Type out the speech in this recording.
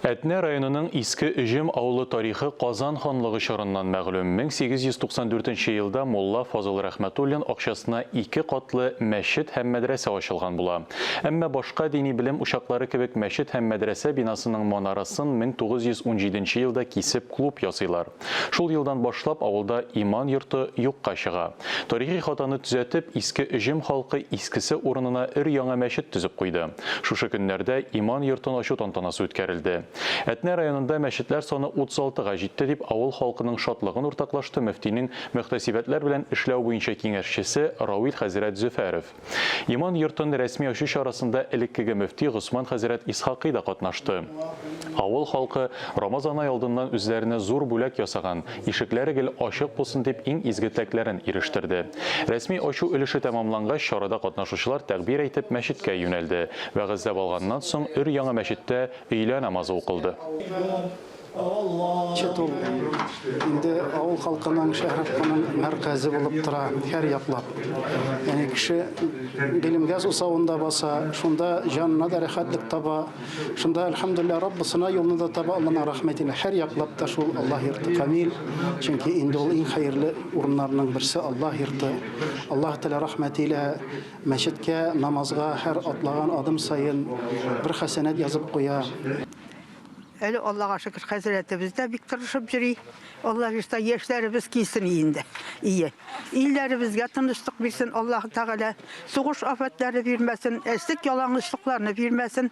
Әтнә районының Иске Өҗем авылы тарихы Казан ханлыгы чорыннан мәгълүм. 1894 елда мулла Фазыл Рәхмәтуллин акчасына ике катлы мәчет һәм мәдрәсә ачылган була. Әмма башка дини белем учаклары кебек мәчет һәм мәдрәсә бинасының манарасын 1917 елда кисеп клуб ясыйлар. Шул елдан башлап авылда иман йорты юкка чыга. Тарихи хатаны төзәтеп, Иске Өҗем халкы искесе урынына өр-яңа мәчет төзеп куйды. Шушы көннәрдә иман йортын ачу тантанасы үткәрелде. Әтнә районында мәчетләр саны 36 га җитте, дип авыл халкының шатлыгын уртаклашты мөфтинең мөхтәсибәтләр белән эшләү буенча киңәшчесе Равил хәзрәт Зөфәров. Иман йортын рәсми ачу чарасында элеккеге мөфти Госман хәзрәт Исхакый да катнашты. Авыл халкы Рамазан ай алдыннан үзләренә зур бүләк ясаган, ишекләре гел ачык булсын дип иң изге теләкләрен ирештерде. Рәсми ачу өлеше тәмамлангач, чарада катнашучылар тәкъбир әйтеп мәчеткә юнәлде. Вәгазьләп алганнан соң, өр-яңа мәчеттә өйлә намазы укылды. Чет ул инде авыл халкының, шәһәр халкының мәркәзе булып тора һәр яклап. Ягъни кеше гыйлемгә сусавында баса, шунда җанына да рәхәтлек таба, шунда, әлхәмдүлилләһ, Раббысына юлны да таба, Алланың рәхмәте илә. Һәр яклап та шул Аллаһ йорты камил, чөнки инде ул иң хәерле урыннарның берсе Аллаһ йорты. Аллаһ Тәгалә рәхмәте илә мәчеткә, намазга һәр атлаган адым саен бер хәсәнәт язып куя. Әле Аллага шөкер, хәзрәтебез дә бик тырышып йөри. Алла бирса, яшьләребез килсен инде. Ие. Илләребезгә тынычлык бирсен Аллаһы Тәгалә. Сугыш афәтләре бирмәсен, әчлек-ялангачлыкларны бирмәсен.